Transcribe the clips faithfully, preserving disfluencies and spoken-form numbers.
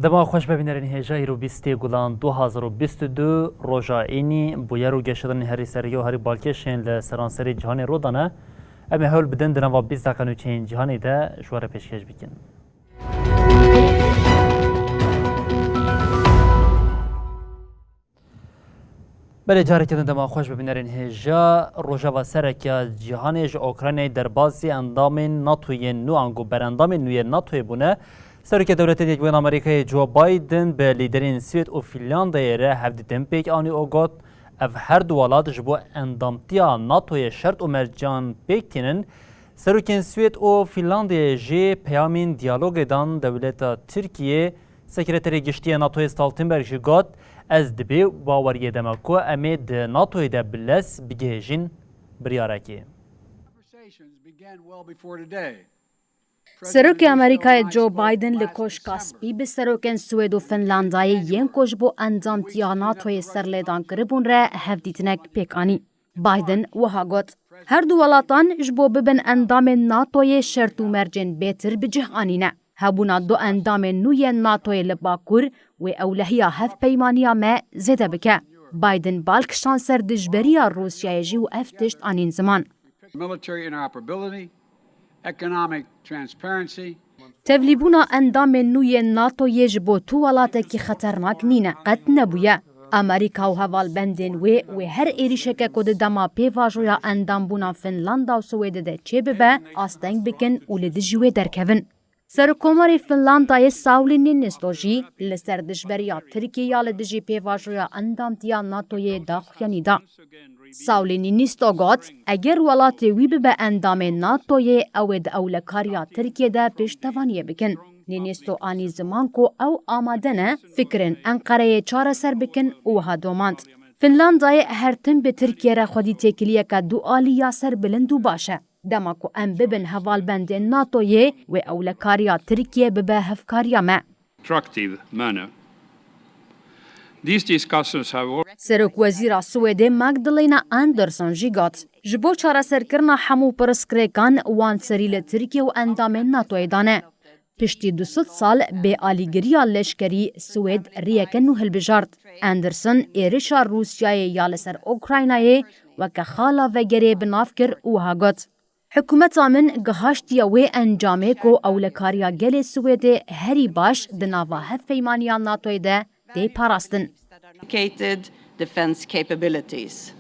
Dema xweş be bînerên hêja, îro bîstê Gulan du hazar û bîst û du, roja înî, bûyer û geşedanên herî serî û herî balkêş ên li seranserê cîhanê rû dane. Em ê hewl bidin di nava bîst deqa nûçeyên cîhanê de ji we re pêşkêş bikin. Belê, careke din dema xweş bi bînerên hêja. Rojeva sereke ya cîhanê ji Ukraynayê derbasî endamên NATO yên nû ango berendamên nû yên NATOyê bûne. Serokê Dewletê Yekbûyî Amerîkayê Joe Biden bi lîderên Swêd û Fînlandayê re hevdîtin pêk anî û got, ev her du welat ji bo endamtiya NATOyê şert û mercan pêk tînin. Serokên Swêd û Fînlandiyayê jî peyamên diyalogê dan dewleta Tirkiyê. Sekreterê Giştî yê NATOyê Stoltenberg jî got, ez dibê baweriyê de me ku em ê di NATOyê de bi lez bigihêjin biryarekê. Serokê Amerîkayê Joe Biden li Koşka Spî bi serokên Swêd û Finlandayê yên ku ji bo endamtiya NATOyê serlêdan kiribûn re hevdîtinek pêk anî. Biden wiha got, her du welatan ji bo bibin endamên NATOyê şert û mercên bêtir bi cih anîne. Hebûna du endamên nû yên NATOyê li Bakur wê ewlehiya hevpeymaniya me zêde bike. Biden bal kişand ser dijberiya Rûsyayê jî û ev tişt anîn ziman. Military interoperability, economic transparency. Tevlîbûna endamên nû yên NATOyê ji bo tu welatekî xeternak nîne, qet nebûye. Amerîka û hevalbendên wê, wê her êrîşeke ku di dema pêvajoya endambûna Finlanda û Swêdê de çêbibe, asteng bikin û li dijî wê derkevin. Serokkomarê Finlandayê Sauli Niinisto jî li ser dijberiya Tirkiyê ya li dijî pêvajoya endamtiya NATOyê daxuyanî da. Sauli Niinisto got, eger welatê wî bibe endamê NATOyê, ew ê di ewlekariya Tirkiyê de pêştevaniyê bikin. Niinisto anî ziman ku ew amade ne fikirên Enqereyê çareser bikin û wiha domand, Finlandayê her tim bi Tirkiye re xwedî têkiliyeke dualî ya serbilind û baş e. Dema ku em bibin hevalbendên NATOyê, wê ewlekariya Tirkiye bibe hevkariya me. Constructive manner. These discussions have already Serokwezîra Swêdê Magdalena Andersson jî got, ji bo çareserkirina hemû pirsgirêkan wan serî li Tirkiye û endamên NATOyê dane. Piştî du sed sal bêalîgiriya leşkerî Swêd riyeke nû hilbijart. Andersson êrişa Rûsyayê ya li ser Ukraynayê weke xala vegerê bi nav kir û wiha got, Hikûmeta min gihaştiye wê encamê ku ewlekariya gelê Swêdê herî baş di nava hevpeymaniya NATOyê de tê parastin. Dedicated defense capabilities.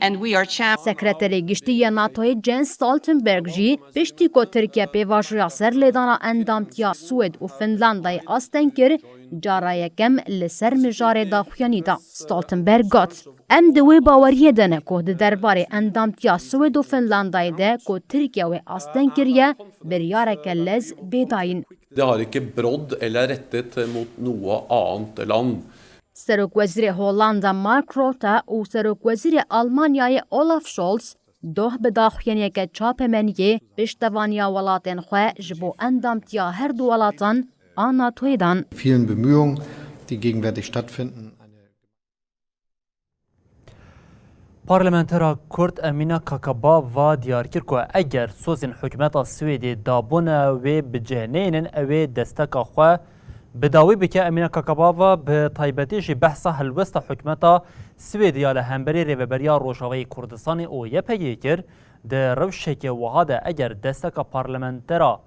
And we are champ- Sekreterê Giştî yê NATOyê Jens Stoltenberg jî piştî ku Tirkiye pêvajoya serlêdana endamtiya Swêd û Finlandayê asteng kir, cara yekem li ser mijarê daxuyanî da. Stoltenberg got, Em di wê baweriyê de ne ku di derbarê endamtiya Swêd û Finlandayê de ku Tirkiye wê asteng kiriye, biryareke lez bê dayîn. Det har ikke brodd eller rettet mot noe annet land. Serokwezîrê Hollanda Mark Rutte û Serokwezîrê Almanyayê Olaf Scholz doh bi daxuyaniyeke çapemeniyê piştevaniya welatên xwe ji bo endamtiya her du welatan a NATOyê dan. Vielen Bemühungen, die gegenwärtig stattfinden, eine Parlamentera Kurd Emîne Kakabava diyar kir ku eger sozên hikûmeta Swêdê dabûne wê bi cih neynin, ew ê desteka xwe bi dawî bike. Emîne Kakabava bi taybetî jî behsa helwesta hikûmeta Swêdê ya li hemberî Rêveberiya Rojavayê Kurdistanê û Y P G'ê kir. Di rewşeke wiha de eger desteka parlamentera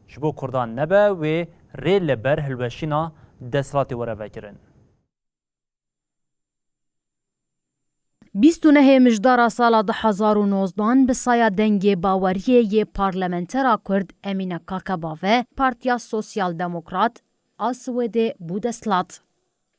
ji bo Kurdan nebe, wê rê li ber hilweşîna desthilatê were vekirin. Bîst û nehê mijdara sala du hezar û nozdan bi saya dengê baweriyê yê parlamentera Kurd Emîne Kakabave Partiya Sosyal Demokrat a Swêdê bû desthilat.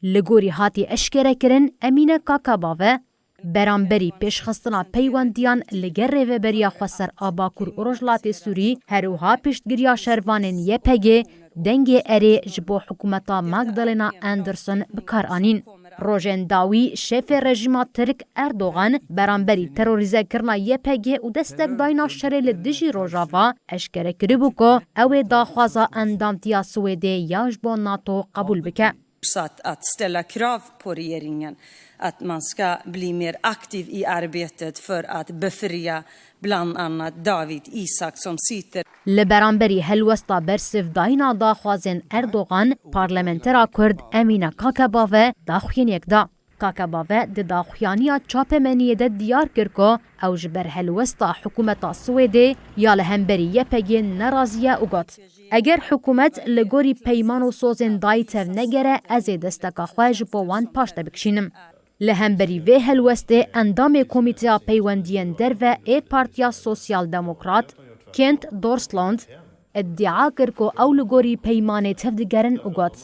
Li gorî hatî eşkerekirin, Emîne Kakabave Beramberî pêşxistina peywendiyan li gel Rêveberiya Xweser a Bakur û Rojhilatê Sûrî, her wiha piştgiriya şervanên Y P G, dengê erê ji bo hikûmeta Magdalena Anderson bi kar anîn. Rojên dawî şefê rejîma Tirk Erdogan beramberî terorîzekirina Y P G û destekdayîna şerê li dijî Rojava eşkere kiribû ku ew ê daxwaza endamtiya Swêdê ya ji bo NATO qebûl bike. Fortsatt att ställa krav på regeringen att man ska bli mer aktiv i arbetet för att befria bland annat Dawit Isaak som sitter. Li beramberî helwesta bersivdayîna daxwazên Erdogan, parlamentera Kurd Emîne Kakebave daxuyaniyek da. Kakebave di daxuyaniya çapemeniyê de diyar kir ku ew ji ber helwesta hikûmeta Swêdê ya li hemberî Y P G nerazî ye û got, eger hikûmet li gorî peyman û sozên dayî tevnegere, ez ê desteka xwe ji bo wan paş de bikişînim. Li hemberî vê helwestê endamê Komîteya Peywendiyên Derve ê Partiya Sosyal Demokrat, Kent Dorslund, îdia kir ku ew li gorî peymanê tevdigerin û got,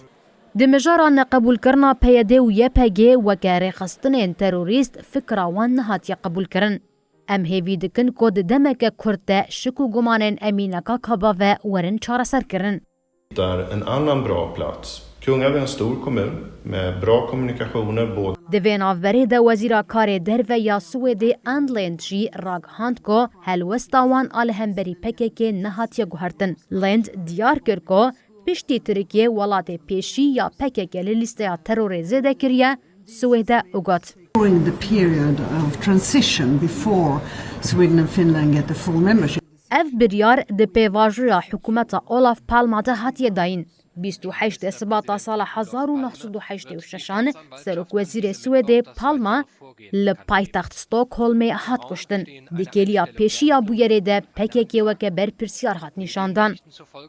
di mijara neqebûlkirina P Y D û Y P G weke rêxistinên terorîst fikra wan nehatiye qebûlkirin. Em hêvî dikin ku di demeke kurt de şik û gumanên Emîne Kakabave werin çareserkirin. Hittar en annan bra plats. Kungälv är en stor kommun med bra kommunikationer, både Di vê navberê de Wezîra Karê Derve ya Swêdê Ann Linde jî ragihand ku helwesta wan a li hemberî P K K nehatiye guhertin. Linde diyar kir ku piştî Tirkiye welatê pêşî ya P K K li lîsteya terorê zêde kiriye Swêde û got, During the period of transition before Sweden and Finland get the full membership. Ev biryar di pêvajoya hikûmeta Olof Palme de hatiye dayîn. Bîst û heştê Sibata sala hezar û neh sed û heştê û şeşan serokwezîrê Swêdê Palme li paytext Stockholmê hat kuştin. Di kêliya pêşî ya bûyerê de P K K weke berpirsiyar hat nîşandan.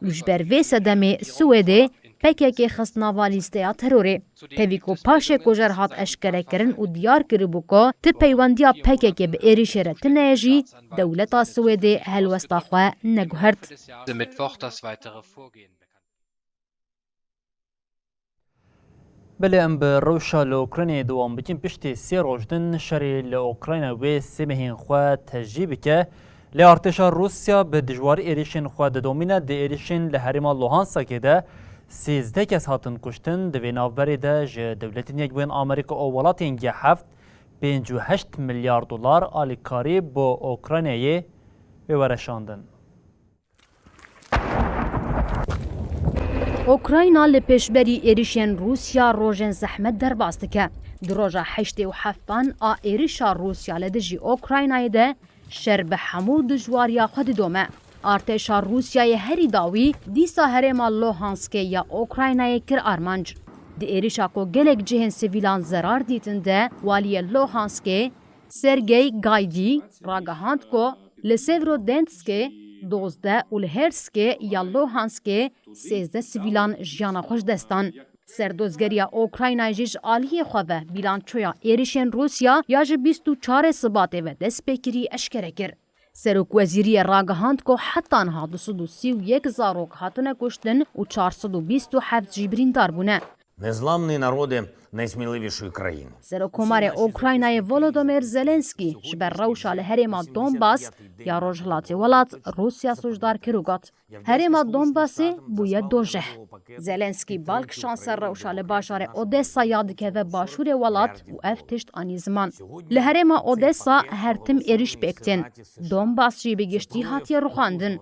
Û ji ber vê sedemê Swêdê P K K xist nava lîsteya terorê. Tevî ku paşê kujer hat eşkerekirin û diyar kiribû ku ti peywendiya P K K bi êrîşê re tune ye jî, dewleta Swêdê helwesta xwe neguhert. Belê em bi rewşa li Ukraynayê dewam bikin. Piştî sê roj din şerê li Ukrayna wê sê mehên xwe tejî bike. Lê artêşa Rûsya bi dijwarî êrîşên xwe didomîne. Di êrîşên li herêma Luhanskê de sêzdeh kes hatin kuştin. Di vê navberê de ji Dewletên Yekbûyên Amerîka û welatên G heft pêncî û heşt milyar dolar alîkarî bo Ukraynayê wê were şandin. Ukrayna li pêşberî êrîşên Rûsya rojên zehmet derbas dike. Di roja heştê û heftan a êrîşa Rûsya li dijî Ukraynayê de şer bi hemû dijwariya xwe didome. Artêşa Rûsyayê herî dawî dîsa herêma Luhanskê ya Ukraynayê kir armanc. Di êrîşa ku gelek cihên sivîlan zerar dîtin de, waliyê Luhanskê, Sergey Gaydî ragihand ku li Severodonetskê dozdeh û li Herskê ya Luhanskê sêzdeh sivîlan jiyana xwe ji dest dan. Serdozgeriya Ukraynayê jî ji aliyê xwe ve bîlançoya êrişên Rûsya ya ji bîst û çarê Sibatê ve destpêkirî eşkere kir. Serokwezîriyê ragihand ku heta niha du sed û sî û yek zarok hatine kuştin û çar sed û bîst û heft jî birîndar bûne. Незламні народи найсміливішої країни. Serokkomarê Ukraynayê Volodymyr Zelenskî ji ber rewşa li herêma Donbas ya rojhilatê welat Rûsya sûcdar kir û got, herêma Donbasê bûye dojeh. Zelenskî bal kişand ser rewşa li bajarê Odessa ya dikeve başûrê welat û ev tişt anî ziman. Li herêma Odessa her tim êrîş pêk tên. Donbas jî bi giştî hatiye rûxandin.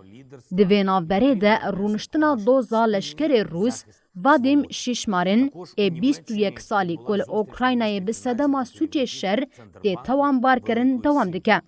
Di vê navberê de rûniştina doza leşkerê Rûs Vadîm Şîşmarîn ê bîst û yek salî ku li Ukraynayê bi sedema sûcê şer tê tawanbarkirin dewam dike.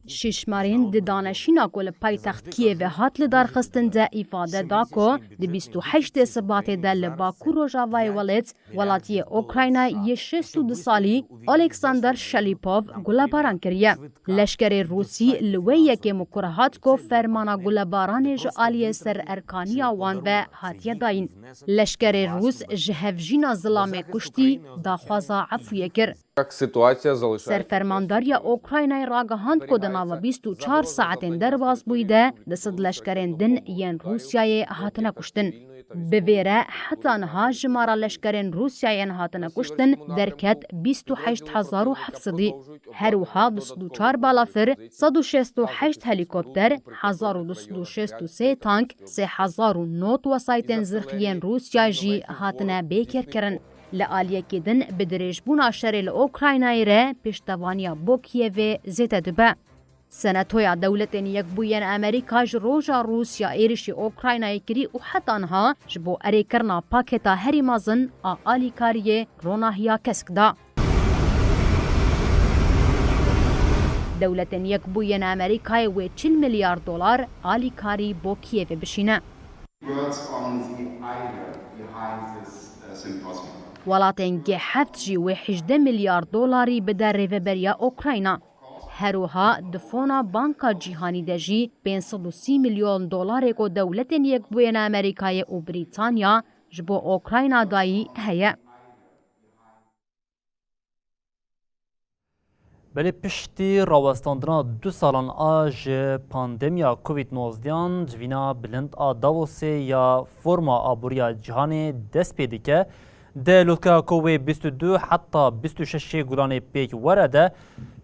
Şîşmarîn di daneşîna ku li paytext Kîevê hat lidarxistin de îfade da ku di bîst û heştê Sibatê de li Bakur Rojavayê welêt welatiyê Ukraynayê yê şêst û du salî Oleksandr Şalîpov gulebaran kiriye. Leşkerê Rûsî li wê yekê mikur hat ku fermana gulebaranê ji aliyê ser erkaniya wan ve hatiye dayîn. Leşkerê Rûs ji hevjîna zilamê kuştî daxwaza efûyê kir. Як ситуація залишається Serfermandariya Ukraynayê ragihand ku di nava bîst û çar saetên derbasbûyî de di sed leşkerên din yên Rûsyayê hatine kuştin. Bi vê re heta niha jimara leşkerên Rûsyayê yên hatine kuştin derket bîst û heşt hezar û heft sedî. Her wiha du sed û çar balafir, sed û şêst û heşt helîkopter, hezar û du sed û şêst û sê tank, sê hezar û nod wesayîtên zirxî yên Rûsya jî hatine bêkêrkirin. Li aliyekî din bi dirêjbûna şerê li Ukraynayê re pêştevaniya bo Kiyevê zêde dibe. Senatoya Dewletên Yekbûyî yên Amerîka ji roja Rûsya êrişî Ukraynayê kirî û heta niha ji bo erêkirina paketa herî mezin a alîkariyê ronahiya kesk da. Dewletên Yekbûyî yên Amerîkayê wê çil milyar dolar alîkarî bo Kiyevê bişîne. Words on the idea behind this, uh, symposium. Welatên G heft jî wê hejdeh milyar dolarî bide rêveberiya Ukrayna. Her wiha di Fona Banka Cîhanî de jî pênc sed û sî milyon dolarê ku Dewletên Yekbûyên Amerîkayê û Brîtanya ji bo Ukrayna dayî heye. Belê piştî rawestandina du salan a ji pandemiya Covid nozdehan, civîna bilind a Davosê ya Foruma Aboriya Cîhanê dest pê dike. Di lûtkeya ku wê bîst û du heta bîst û şeş Gulanê pêk were de,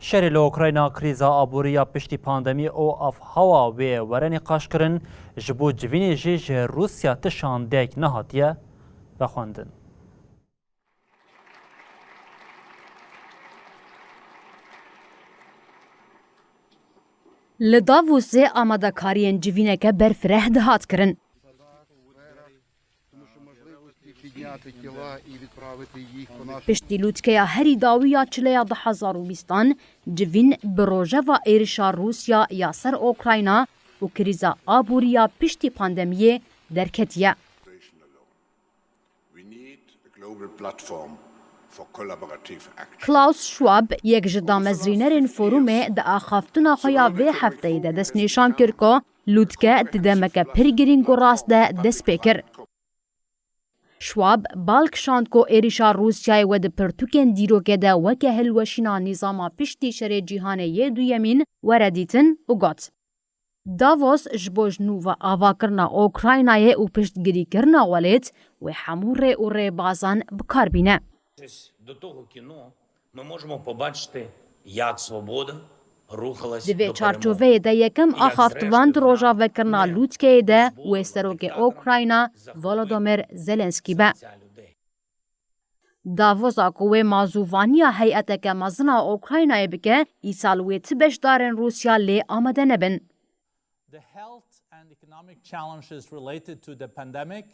şerê li Ukrayna, krîza aborî ya piştî pandemî û avhewa wê were nîqaşkirin, ji bo civînê jî ji Rûsya ti şandeyek nehatiye vexwendin. Li Davosê amadekariyên civîneke berfireh dihat kirin. Piştî lûtkeya herî dawî ya çileya du hezar û bîstan, civîn bi rojeva êrişa Rûsya ya ser Ukrayna û krîza aborî ya piştî pandemiyê derketiye. We need a global platform for collaborative action. Klaus Schwab, yek ji damezrînerên forumê, di axaftina xwe ya vê hefteyê de destnîşan kir ku lûtke di demeke pir girîng û rast de dest pê kir. Schwab bal kişand ku êrişa Rûsyayê wê di pirtûkên dîrokê de weke hilweşîna nîzama piştî şerê cîhanê yê duyemîn were dîtin û got, Davos ji bo ji nû ve avakirina Ukraynayê û piştgirîkirina welêt wê hemû rê û rêbazan bi kar bîne. До того кіно ми можемо побачити, як свобода рухалась Di vê до перемоги. Çarçoveyê de yekem axaftivan di rojavekirina lûtkeyê de wê serokê Ukrayna Volodymyr Zelenskî be. Davosa ku wê mazûvaniya heyeteke mezin a Ukraynayê bike, îsal wê ti beşdarên Rûsya lê amade nebin. The health and economic challenges related to the pandemic,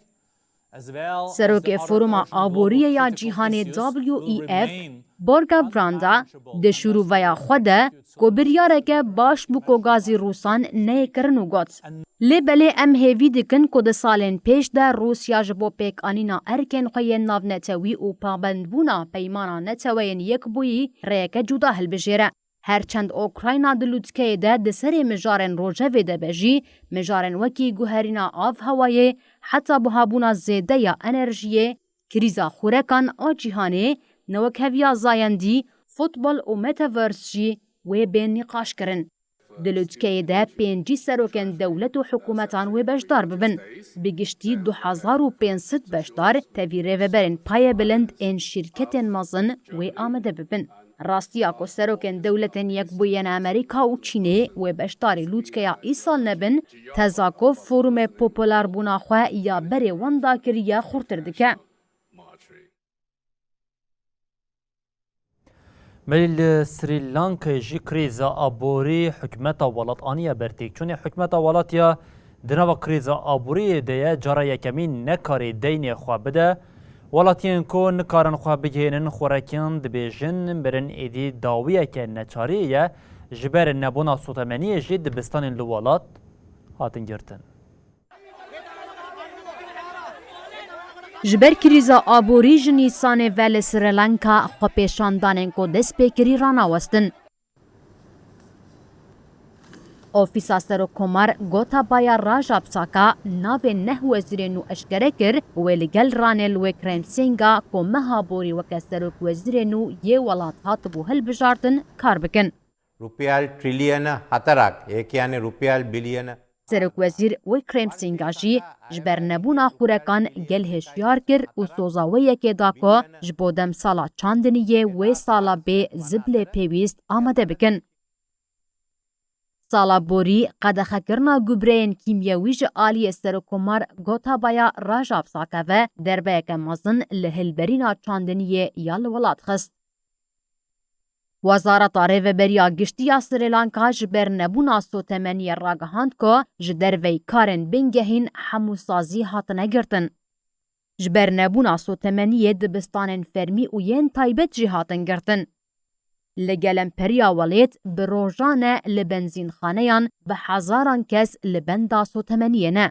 as well as the Serokê other Foruma urgent Aboriyê global ya critical Cîhanê issues, will W E F, remain Borga Branda, unmanageable di unless şûrûveya we xwe de execute ku biryareke baş bû ku gazî Rûsan neyê kirin û got, Lê belê em hêvî dikin ku di salên pêş de Rûsya ji bo pêkanîna erkên xwe yên navnetewî û pabendbûna peymana neteweyên yekbûyî rêyeke cuda hilbijêre. Her çend Ukrayna di lûtkeyê de di serê mijarên rojevê de be jî, mijarên wekî guherîna avhewayê, heta buhabûna zêde ya enerjiyê, krîza xûrekan a cîhanê, newekheviya zayendî, futbol û metaverse jî wê bên nîqaşkirin. Di lûtkeyê de pêncî serokên dewlet û hikûmetan wê beşdar bibin. Bi giştî du hezar û pênc sed beşdar tevî rêveberên payebilind ên şîrketên mezin wê amade bibin. Rastiya ku serokên dewletên Yekbûyî yên Amerîka û Çînê wê beşdarî lûtkeya îsal nebin, teza ku forumê popularbûna xwe ya berê wenda kiriye xurtir dike. Belê li Srî Lankayê jî krîza aborî hikûmeta welat aniye ber têkçûnê. Hikûmeta welat ya di nava krîza aboriyê de ye, cara yekemîn nekarê deynê xwe bide. Welatiyên ku nikarin xwe bigihînin xwerekiyan dibêjin, mirin êdî dawiyeke neçariyê ye. Ji ber nebûna sotemeniyê jî dibistanên li welat hatin girtin. Ji ber krîza aborî ji Nîsanê ve li Sri Lanka xwepêşandanên ku dest pê kirî ranawestin. Ofîsa Serokkomar Gotabaya Rajapsaka navê neh wezîrê nû eşkere kir û wê li gel Ranil Wickremesinghe ku meha borî weke serokwezîrê nû yê welat hatibû hilbijartin kar bikin. Rupial trillion heterak, êkiyanê rupial billion. Serokwezîr Wickremesinghe jî ji ber nebûna xûrekan gel hişyar kir û soza wê yekê da ku ji bo demsala çandiniyê wê sala bê ziblê pêwîst amade bikin. Sala borî qedexekirina gubreyên kîmyewî ji aliyê Serokkomar Gotabaya Rajapsaka ve derbeyeke mezin li hilberîna çandiniyê ya li welat xist. Wezareta Rêveberiya Giştî ya Srî Lanka ji ber nebûna sotemeniyê ragihand ku ji derveyî karên bingehîn hemû sazî hatine girtin. Ji ber nebûna sotemeniyê dibistanên fermî û yên taybet jî hatin girtin. Li gelemperîya welêt bi rojan e li benzînxaneyan bi hezaran kes li benda sotemeniyê ne.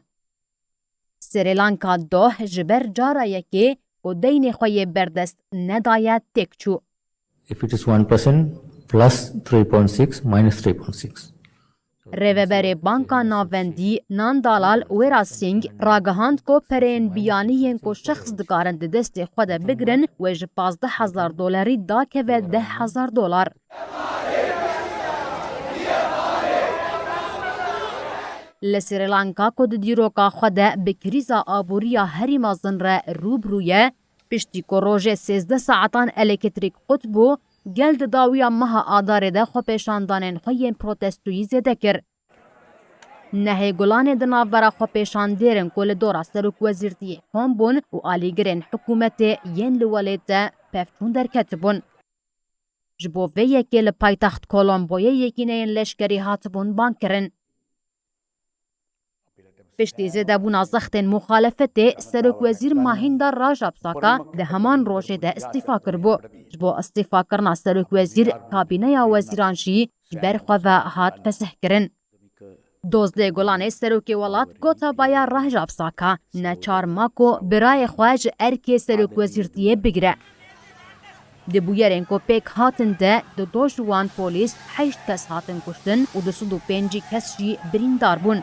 Srî Lanka doh ji ber cara yekê ku deynê xwe yê berdest nedaye têk çû. If it is one percent, plus three point six, minus three point six. Rêveberê Banka Navendî Nandalal Weerasinghe ragihand ku pereyên biyanî yên ku şexs dikarin di destê xwe de bigirin wê ji pazdeh hezar dolarî dakeve deh hezar dolar. Li Srî Lanka ku di dîroka xwe de bi krîza aborî ya herî mezin re rû bi rû ye, piştî ku rojê sêzdeh saetan elektrîk qut bû, gel di dawiya meha Adarê de xwepêşandanên xwe yên protestoyî zêde kir. Nehê Gulanê di navbera xwepêşandêr in ku li dora serokwezîrtiyê kom bûn û alîgirên hikûmetê yên li welêt de pevçûn derketibûn. Ji bo vê yekê li paytext Kolomboyê yekîneyên leşkerî hatibûn bang kirin. Piştî zêdebûna zextên muxalefetê, Serokwezîr Mahinda Rajapsaka di heman rojê de îstîfa kiribû. Ji bo îstîfakirina serokwezîr, kabîneya wezîran jî ji ber xwe ve hat fesihkirin. Dozdê Gulanê serokê welat Gotabaya Rajapsaka neçar ma ku birayê xwe ji erkê serokwezîrtiyê bigire. Di bûyerên ku pêk hatin de di do ji wan polîs heşt kes hatin kuştin û du sed û pêncî kes jî birîndar bûn.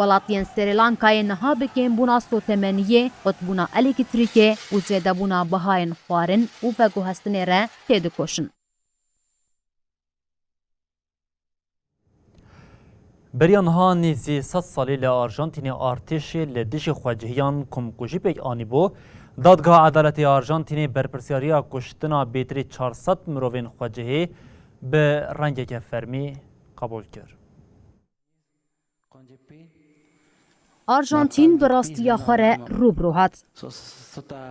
Welatiyên Srî Lankayê niha bi kêmbûna sotemeniyê, qutbûna elektrîkê û zêdebûna bihayên xwarin û veguhestinê re têdikoşin. Beriya niha nêzî sed salî li Arjantînê artêşê li dijî xwecihiyan komkujî pêk anîbû. Dadgeha Edaletê ya Arjantînê berpirsyariya kuştina bêtirî çar sed mirovên xwecihî bi rengeke fermî qebûl kir. Arjantîn bi rastiya xwe re rû bi rû hat.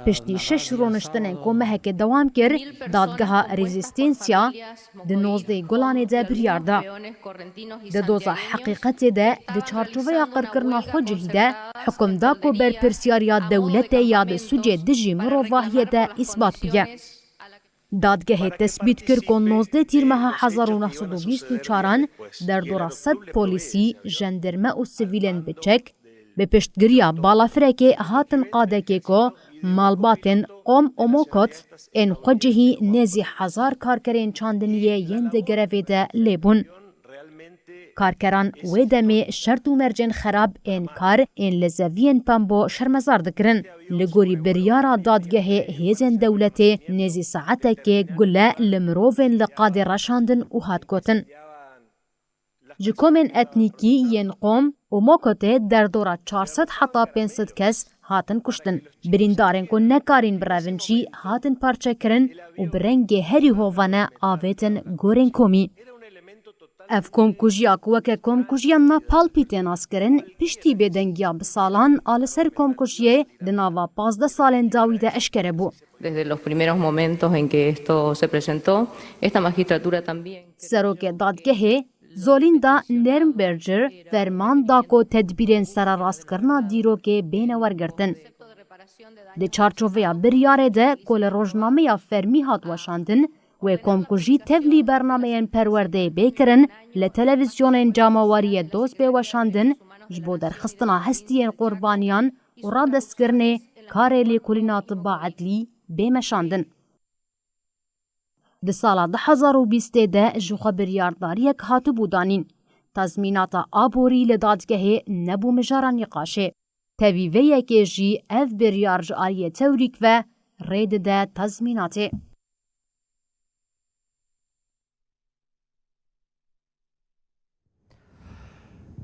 Piştî şeş rûniştinên ku mehekê dewam kir, Dadgeha Resistênsiya di nozdehê Gulanê de biryar da. Di doza heqîqetê de, di çarçoveya qirkirina xwecihî de, hukum da ku berpirsyariya dewletê ya di sûcê dijî mirovahiyê de îsbat bûye. Dadgehê tesbît kir ku nozdeh tîrmeha hezar û neh sed û bîst û çaran derdora sed polîsî, jenderme û sivîlên bi çek, bi piştgiriya balafirekê hatin qadekê ku malbatên Qom Omokot ên xwecihî nêzî hezar karkerên çandiniyê yên di grevê de lêbûn. Karkeran wê demê şert û mercên xerab ên kar ên li zeviyên pembo şermezar dikirin. Li gorî biryara dadgehê hêzên dewletê nêzî saetekê gule li mirovên li qadê reşandin û hat gotin. Ji komên etnîkî yên Qom û Mokotê derdora çar sed heta pênc sed kes hatin kuştin. Birîndarên ku nekarîn birevin jî hatin parçekirin û bi rengê herî hovane avêtin gorên komî. Ev komkujiya ku weke komkujiya Napalpî tê naskirin, piştî bêdengiya bi salan a li ser komkujiyê di nava pazdeh salên dawî de eşkere bû. Desde los primeros momentos en que esto se presentó, esta magistratura también. Serokê dadgehê, Zolinda Nirnberger, ferman da ku tedbîrên sererastkirina dîrokê bêne wergirtin. Di çarçoveya biryarê de ku li rojnameya fermî hat weşandin, wê komkujî tevlî bernameyên perwerdeyê bê kirin, li televîzyonên cemaweriyê doz bê weşandin, ji bo derxistina hestiyên qurbaniyan û radestkirinê karê lêkolîna tiba edlî bê meşandin. Di sala du hezar û bîstê de ji xwe biryardariyek hatibû danîn. Tazmînata aborî li dadgehê nebû mijara nîqaşê. Tevî vê yekê jî ev biryar ji aliyê tewrîk ve rê dide tazmînatê.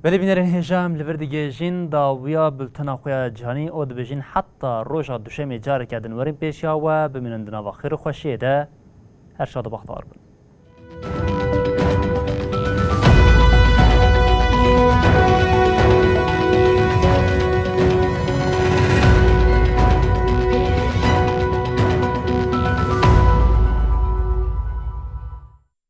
Belê bînerên hêja, em li vir digihêjin dawiya bultena xwe ya cîhanî û dibêjin heta roja duşemê careke din werin pêşiya we, bimînin di nava xêr û xweşiyê de. Her şad û bextewar bin.